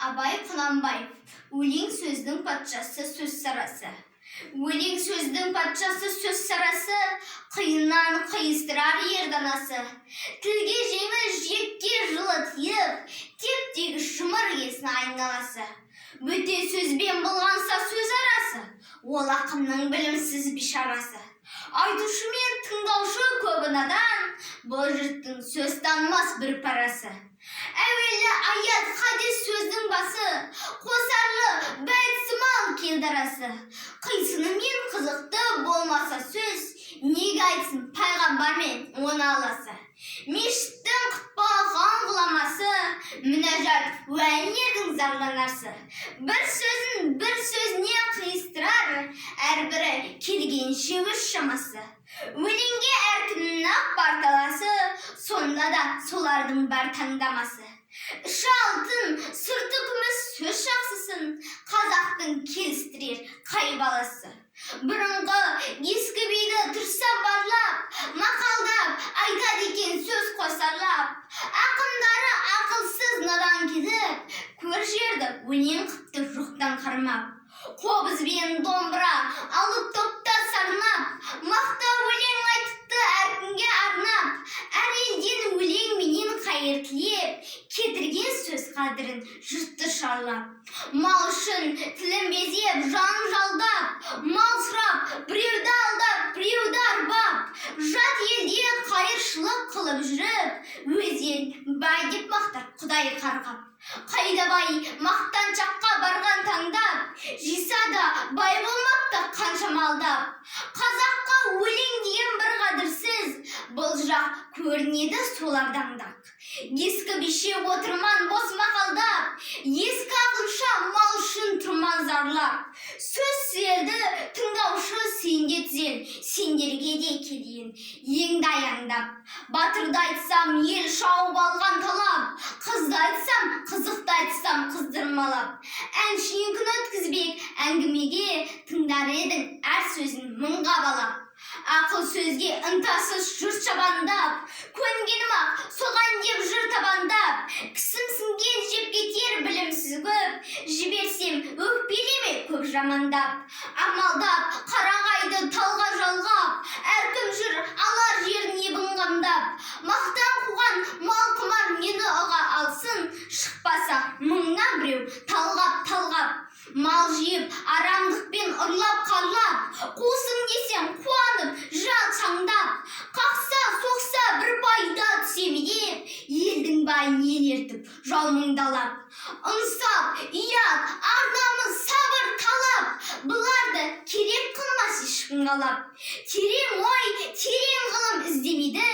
Абай Құнанбаев. Өлең сөздің патшасы, сөз сарасы. Өлең сөздің патшасы, сөз сарасы, қиыннан қиыстырар ер данасы. Тілге жеңіл, жүрекке жылы тиіп, теп тегіс жұмыр келсін айналасы. Бөтен сөзбен былғанса сөз арасы, ол ақынның білімсіз бишарасы. Айтушы мен тыңдаушы көбі надан, бұл жұрттың сөз танымас бір парасы. Әуелі аят, хадис сөздің басы, қосарлы бәйт сымал келді арасы. Қисыны мен қызықты болмаса сөз, неге айтсын пайғамбар мен оны аласы? Мешіттің құтпаған ғұламасы, мінәжат уәлилердің зарланарсы. Бір сөзін бір сөзіне қиыстырар, әрбірі келгенше өз шамасы. Өлеңге әркімнің-ақ бар таласы, сонда да солардың бар таңдамасы. Іші алтын, сырты күміс сөз жақсысын қазақтың келістірер қай баласы? Бұрынғы ескі биді тұрса барлап, мақалдап айтады екен сөз қосарлап. Ақындары ақылсыз надан кетіп, көр жерді өлең қыпты жоқтан қармап. Қобыз бен домбыра алып топта сарнап, мақтау өлең айтыпты әркімге арнап. Әр елден өлеңменен қайыр тілеп, кетірген сөз қадірін жұртты шарлап. Мал үшін тілін безеп, жан жалдап, мал сұрап, біреуді алдап, біреуді арбап, жат елде қайыршылық қылып жүріп, өз елін бай деп мақтар құдай қарғап. Қайда бай мақтаншаққа барған таңдап, жиса да бай болмапты қанша малдап. Қазаққа өлең деген бір қадірсіз, бұл жақ көрінеді солардан да. Ескі бише отырман бос мақалдап, ескі ақынша мал үшін тұрман зарлап. Сөз түзелді, тыңдаушы, сен де түзел, сендерге де келейін еңді аяңдап. Батырды айтсам, ел шауып алған талап, қызды айтсам, қызықты айтсам, қыздырмалап. Әншейін күн өткізбек әңгімеге, тыңдар едің әр сөзін мыңға балап. Ақыл сөзге ынтасыз жұрт шабандап, көнгенім-ақ соған деп жүр табандап. Кісімсінген жеп кетер білімсіз көп, жіберсем өкпелеме көп жамандап. Амалдап қарағайды талға жалғап, әркім жүр алар жерін ебін қамдап. Мақтан қуған мал құмар нені ұға алсын, шықпаса мыңнан біреу талғап талғап. Мал жиып арамдықпен ұрлап қарлап, қусың десең қуанып жалтаңдап. Қақса соқса бір пайда түсе ме деп, елдің байын ел ертіп жау мұңдалап. Ынсап, ұят, ар намыс, сабыр, талап, бұларды керек қылмас ешкім қалап. Терең ой, терең ғылым іздемейді.